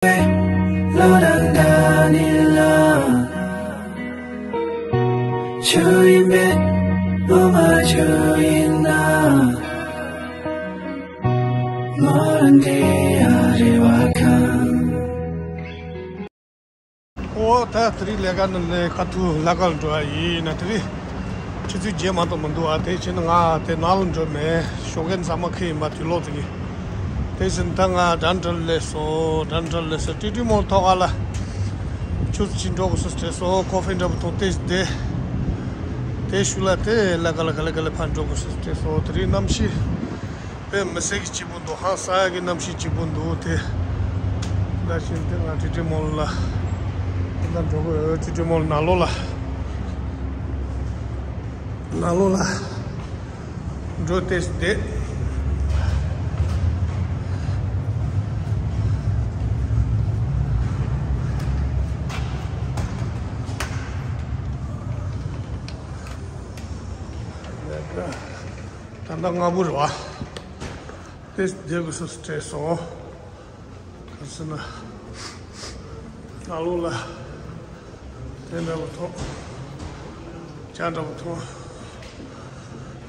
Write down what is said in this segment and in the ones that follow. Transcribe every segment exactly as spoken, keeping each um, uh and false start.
ལོ་དང་ཟླ་ནི་ལ། ཆུ་ཡིན་པས་ངོ་མ་ཆུ་ཡིན་ན། ངོ་རང་དེ་ཡ་རེ་བ་ཁང་། ཨོ་ད་དེ་རིང་ལས་ཀ་ནི་ལས་ཀ་ཐུག་ལས་ཀ་ལ་འགྲོ་བ་ཡིན་ན། དེ་རིང་ཆུ་ཚོད་བརྒྱད་མ་གཏོགས་མི་འདུག་ཨ། དེ་བྱས་ན་ང་དེ་ནང་ལ་འགྲོ་མེད། ཞོགས་ཀས་ཚང་མ་ཁེ་ཡིན་པ་དུས་ལོག་ཙི་གི། དེ་བཞིན་ད་ང་འགྲམ་འགྲམ་སླེབས་སོང་། འགྲམ་འགྲམ་སླེབས་སོང་། ཏི་ཏི་མོལ་ཐོག་ཁ་ལ་ཆུ་ཚོད་གཅིག་འགྲོ་དགོས་ས་དྲན་སོང་། ཀོ་ཧྥི་འདྲ་པོ་འཐུང་སྟེ་བསྡད། དེ་ཤུལ་ལ་དེ་ལས་ཀ་ལ་ག་ལེ་ག་ལེ་ཕར་འགྲོ་དགོས་ས་དྲན་སོང་། དེ་རིང་གནམ་གཤིས་དཔེ་མི་སྲིད་ཀྱི་སྐྱིད་པོ་འདུག་ཧང་སང་ཡག་གི་གནམ་གཤིས་སྐྱིད་པོ་འདུག་དེ་ད་བཞིན་དེ་ང་ཏི་ཏི་མོལ་ལ་ད་འགྲོ་དགོས། ཏི་ཏི་མོལ་ནང་ལོགས་ལ། ནང་ལོགས་ལ་འགྲོ་སྟེ་བསྡད། ད་ལྟ་སྔ་པོ་རེད་པ། དེ་བསྡད་དགོས་ས་སྤྲད་སོང་། ག་རེ་ཟེར་ན། ནང་ལོགས་ལ་དེ་འདྲ་པོ་ཐོག་ཇ་འདྲ་པོ་འཐུང་།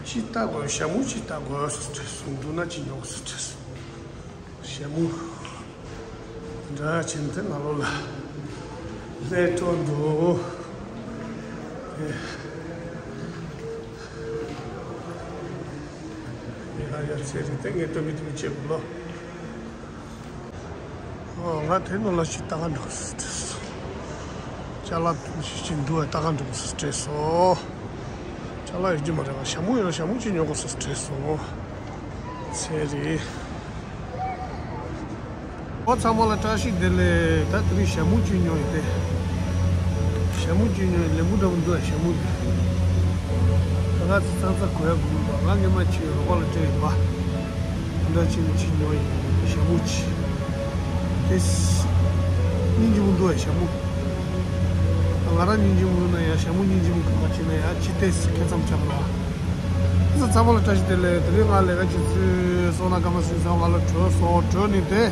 ཅིག་ལྟ་དགོས། ཞྭ་མོ་ཅིག་ལྟ་དགོས་ས་སྤྲད་སོང་། འདུག་ན་ཅིག་ཉོ་དགོས་ས་སྤྲད་སོང་། ཞྭ་མོ་འདྲ་བྱས་ནས་དེ་ནང་ལོགས་ལ་སླེབས་འགྲོ་འདུག་ཨེ། ཡ་ཡ་ཚེ་རིང་དེ་ངས་སྟོན་གི་འདུག་ཅེས་བུ་ལོ། ཨོ་ང་དེ་ནང་ལ་ཞིག་ལྟ་ག་འགྲོ་ཟེར། ཅ་ལག་ཞིག་ཅིག་འདུག་ལྟ་ག་འགྲོ་ཟེར་སྤྲད་སོང་། ཅ་ལག་ཡོད་ཀྱི་མ་རེད་པ། ཞྭ་མོ་ཡོད། ཞྭ་མོ་ཅིག་ཉོ་དགོས་ཟེར་སྤྲད་སོང་། ཚེ་རིང་། ཨོ་ཚང་མ་ལ་བཀྲ་ཤིས་བདེ་ལེགས། ད་དེ་རིང་ཞྭ་མོ་ཅིག་ཉོས་ཡིན་ཏེ། ཞྭ་མོ་ཅིག་ཉོས་ཡིན། ལེན་པོ་འདྲ་པོ་འདུག་ཞྭ་མོ་ཅིག་ད་ང་ཚོ་ཚང་ཚ་གོ་ཡ་དགོས་པ། ང་སྔོན་མ་ཅིག་རོགས་པ་ལ་སྤྲད་ཡིན་པ། ད་ཅིག་ཅིག་ཉོས་ཡིན། ཞྭ་མོ་ཅིག་དེ་སྙིང་རྗེ་པོ་འདུག་ཞྭ་མོ། ང་རང་སྙིང་རྗེ་པོ་ཡིན་ན་ཡང་ཞྭ་མོ་སྙིང་རྗེ་པོ་དགོས་པ་བྱས་ན་ཡང་ཅི་སྟེ་ཁེ་མཚམས་ཆགས་པ་རེད་པ། ཚང་མ་ལ་བཀྲ་ཤིས་བདེ་ལེགས། དེ་རིང་ང་ལས་ཀ་བྱེད་ཚུལ་སོང་ན་སྐར་མ་སྲིད་ཚང་ང་ལ་བྲོས་སོང་། བྲོས་ནས་དེ།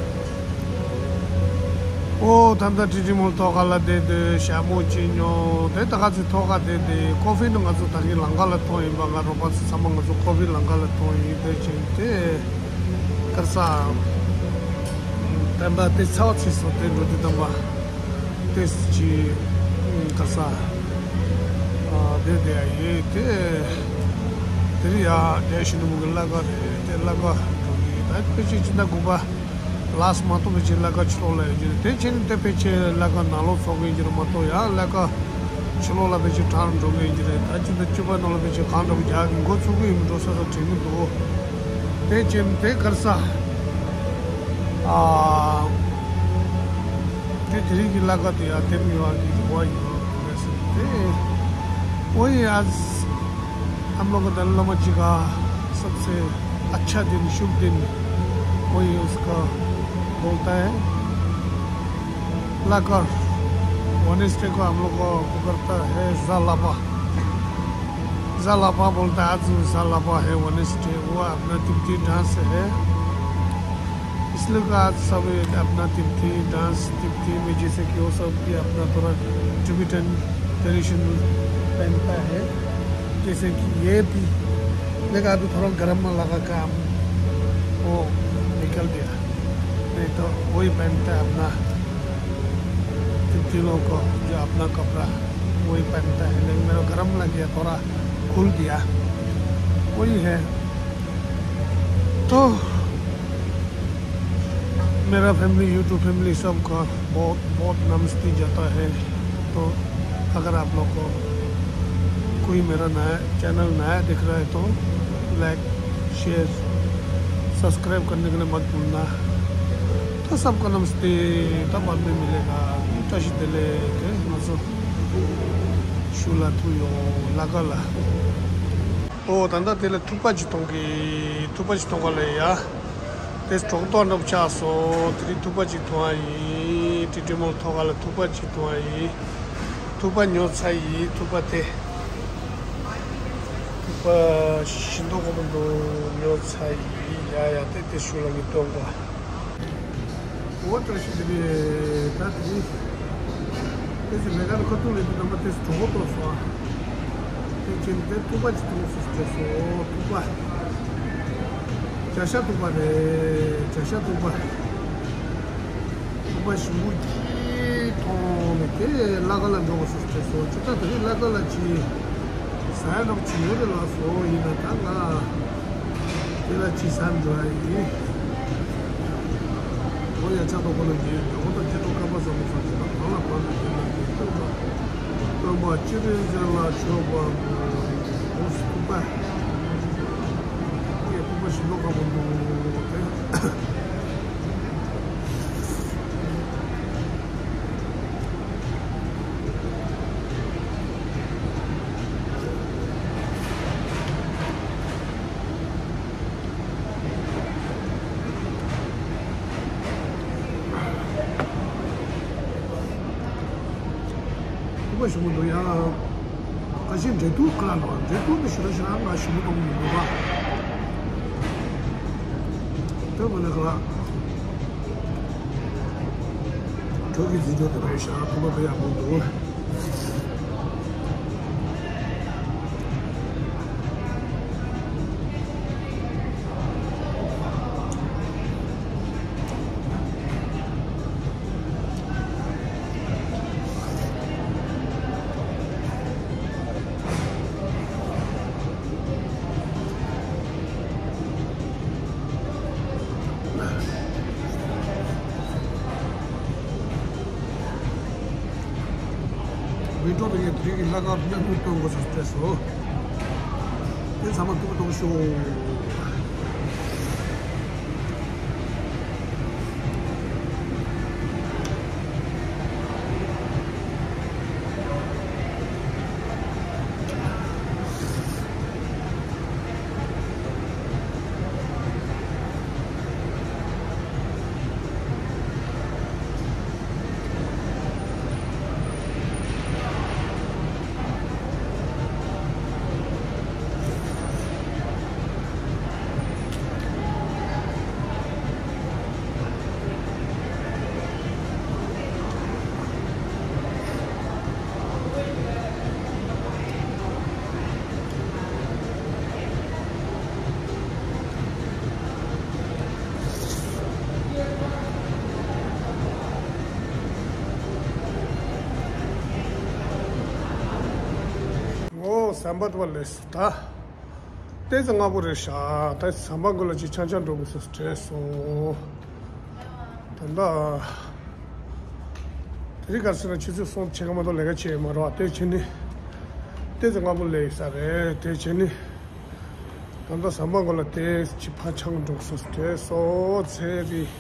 ཨོ་ད་ལྟ་ཊི་ཊི་མོལ་ཐོག་ཁ་ལ་བསྡད་དེ་ཞྭ་མོ་ཅིག་ཉོས། དེ་ད་ག་ཚོད་ཐོག་ཁ་བསྡད་དེ་ཀོ་ཧྥི་ནི་ང་ཚོ་ད་གིན་ལམ་ཁ་ལ་འཐུང་ཡིན་པ། ང་རོགས་པ་ཚོ་ཚང་མ་ང་ཚོ་ཀོ་ཧྥི་ལམ་ཁ་ལ་འཐུང་ཡིན། དེ་བྱས་དེ་གར་ས་དམ་པ་དེ་ཚ་བ་ཚིགས་སུ་དེ་འགྲོ་དུས་དམ་པ། ཏེས་ཅི་ག་ས་དེ་དེ་ཡ་ཡེ་དེ་དེ་རི་ཡ་དེ་ཤི་ནུ་མུ་གི་ལ་ཀ་རེད། དེ་ལ་ཀ་འགྲོ་གི་ད་ཕལ་ཆེར་ཅི་ན་དགོན་པ་ལགས་མ་གཏོགས་ཕལ་ཆེར་ལ་ཀ་ཕྱི་ལོགས་ལ་ཡོད་ཀྱི་རེད། དེ་ཕྱིན་དེ་ཕལ་ཆེར་ལ་ཀ་ནང་ལོགས་ཚོགས་ཀྱི་ཡོད་ཀྱི་རེད་མ་གཏོགས་ཡ་ལ་ཀ་ཕྱི་ལོགས་ལ་ཕལ་ཆེར་གྲང་འགྲོ་གི་ཡོད་ཀྱི་རེད། ད་ཅི་ད་སྤྱི་པ་ནང་ལ་ཕལ་ཆེར་གང་འདྲ་པོ་རྒྱག་གི་འགོ་ཚུགས་གི་ཡིན་འགྲོ་ས་ས་དྲན་གི་འདུག་དེ་ཕྱིན་དེ་གར་ས་ཨ། དེ་དེ་རིང་གི་ལ་ཀ་དེ་ཡང་དེབ་ཡོད་ཀྱི་རེ་བ་ཡོད་རེད་ཟེར་ཏེ། वही आज हम लोग का दलाई लामा जी का सबसे अच्छा दिन, शुभ दिन, वही उसका बोलता है लाकर। वेडनेसडे को हम लोग को पकड़ता है जालापा। जालापा बोलता है, आज जालापा है, वेडनेसडे। वो अपना तिब्बती डांस है। इसलिए का आज सब एक अपना तिब्बती डांस, तिब्बती में जैसे कि वो सब भी अपना थोड़ा टिबेटन ट्रेडिशनल पहनता है। जैसे कि ये भी, लेकिन अभी थोड़ा गर्म लगा काम वो निकल गया, नहीं तो वही पहनता है अपना तिब्बती लोगों को जो अपना कपड़ा वही पहनता है। लेकिन मेरा गर्म लग गया, थोड़ा खुल गया, वही है। तो मेरा फैमिली, यूट्यूब फैमिली सबका बहुत बहुत नमस्ते जाता है। तो अगर आप लोग को कोई मेरा नया चैनल नया दिख रहा है तो लाइक, शेयर, सब्सक्राइब करने के लिए मत भूलना। तो सबको नमस्ते। तब बाद में मिलेगा। ཏེས་ཤི་དེ་ལས་དེ་ང་ཚོ་ཤུལ་ལ་ཐུག་ཡོང་ལ་ཀ་ལ། ཨོ་ད་ལྟ་དེ་ལ་ཐུག་པ་ཅིག་མཐོང་གི། ཐུག་པ་ཅིག་མཐོང་ག་ལ་ཡ། དེ་གྲོགས་ཏོག་འདྲ་པོ་ཆགས་སོང་། དེ་རིང་ཐུག་པ་ཅིག་མཐོང་བ་ཡིན། ཏི་ཏི་མོལ་ཐོག་ཁ་ལ་ཐུག་པ་ཅིག་མཐོང་བ་ཡིན། ཐུག་པ་ཉོ་ཚར་ཡིན། ཐུག་པ་དེ། ཐུག་པ་ཤིན་ཏུ་དགོས་མི་འདུག་ཉོ་ཚར་ཡིན། ཡ་ཡ་དེ་དེ་ཤུལ་ལ་ངས་སྟོན་གོ། འོ་བཀྲ་ཤིས་བདེ་ལེགས། ད་དེ་རིང་ཁྱེད་ཚོས་མེ་ཀར་ཁ་ཐུག་ལས་དུས་རྣམ་པ་དེ་གྲོད་ཁོག་ལྟོགས་སོང་ཨ། དེ་ཁྱེད་དེ་ཐུག་པ་ཅིག་འཐུང་སོང་ཟེར་སོ། ཐུག་པ། བྱ་ཤ་ཐུག་པ་རེད། བྱ་ཤ་ཐུག་པ། ཐུག་པ་ཞིམ་པོ་ཅིག་འཐུང་ནས་དེ་གླ་ཁར་འགྲོ་དགོས་ཟེར་སོ། ཅི་ད་དེ་རིང་གླ་ཁར་ལ་ཅིག་ཟ་ཡ་འདྲ་པོ་ཅིག་ཡོད་རེད་ལགས་སོ། ཡིན་ན་ད་ང་། དེ་ལ་ཅི་ཟ་འགྲོ་ཡ་ཡིན། འོ་ཡ་ཆ་ཏོག་ཁོ་ལ་ཉེ་འགྲོ་ཁོ་ད་ཇེ་ཏོག་ཀ་པ་ཟ་མོ་ཟ་ཅི་ད་གང་ལ་གང་ལ་དེ་ལ་དེ་སྟོན་པ། སྟོན་པ་སྤྱི་དཔོན་མཛད་ལ་མཆོད་པ། འོ་སི་ཐུག་པ། ཡེ་ཐུག་པ་ཞིམ་པོ་ཁ་པོ་འདུག་དེ། ཐུག་པ་ཞིམ་པོ་འདུག་ཡ། ཁ་ཤས་འབྲས་ཐུག་ཁ་ལ་འབྲས་ཐུག་དེ་ཞེ་དྲག་ཞེ་དྲག་ང་ཞིམ་པོ་མཐོང་གི་མི་འདུག་པ། དེ་མིན་ན་ཁ་ལག་དྲོད་ཀྱི་འཛིན་སྐྱོང་དེ་རེད་ཤག་ཐུག་པ་དཔེ་ཡག་པོ་འདུག་མི་འགྲོ་བའི་དེ་རིང་གི་གླ་ཁར་གནས་ཚུལ་སྟོན་དགོས་སོ་སྤྲད་སོ། དེ་ཚང་མ་ཐུགས་གཏོང་ཤོག་ཨོ་ཟམ་པ་དུ་བ་ལས་སུ་ད། ཏོག་ཙམ་སྔ་པོ་རེད་ཤག་ད་ཟམ་པ་གུ་ལ་ཅིག་ཆང་ཆང་འགྲོ་དགོས་ཟེར་བྲེལ་སོང་། ད་ལྟ། དེ་རིང་ག་རེ་ཟེར་ན་ཆུ་ཚོད་གསུམ་ཕྱེད་ཀ་མ་གཏོགས་ལས་ཀ་བྱས་མ་རེད་པ། དེ་བྱས་ནི། ཏོག་ཙམ་སྔ་པོ་སླེབས་ས་རེད། དེ་བྱས་ནི། ད་ལྟ་ཟམ་པ་གུ་ལ་དེ་ཅིག་ཕར་ཆང་འགྲོ་དགོས་ཟེར་བྲེལ་སོང་། ཚེ་རིང་།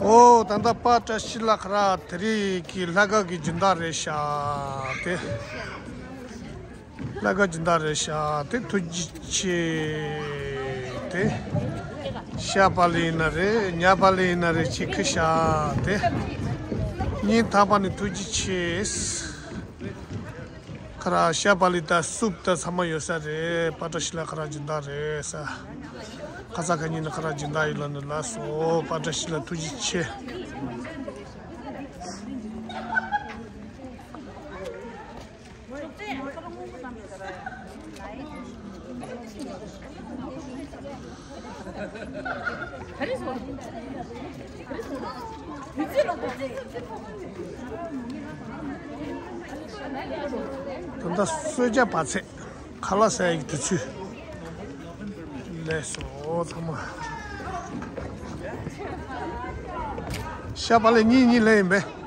ཨོ། ད་ལྟ་པ་བཀྲ་ཤིས་ལ་ཁ་ར་དེ་རིང་གི་ལྷ་ཁང་གི་སྦྱིན་བདག་རེད་ཤག་དེ། ལྷ་ཁང་སྦྱིན་བདག་རེད་ཤག་དེ། ཐུགས་རྗེ་ཆེ་དེ། ཤ་པ་ལི་ཡིན་ན་རེད། ཉ་པ་ལི་ཡིན་ན་རེད། ཅིག་ཁུ་ཤག་དེ། སྙིང་ཐག་པ་ནས་ཐུགས་རྗེ་ཆེ། ཁ་ར་ཤ་པ་ལི་དང་སུབ་དང་ཚང་མ་ཡོད་ས་རེད། པ་བཀྲ་ཤིས་ལ་ཁ་ར་སྦྱིན་བདག་རེད་ས། ཁ་ས་ཁ་ཉིན་ནི་ཁ་ར་སྦྱིན་བདག་ཡིན་ལ་ནི་ལ་སོ། པ་བཀྲ་ཤིས་ལ་ཐུགས་རྗེ་ཆེ། ད་ལྟ་གསོལ་ཇ་བབས་ཚད། ཁ་ལག་ཟ་ཡག་གི་དུས་ཚོད། ལགས་སོ་ཚང་མ། ཤ་པ་ལི་གཉིས་གཉིས་ལེན་ཡིན་པས།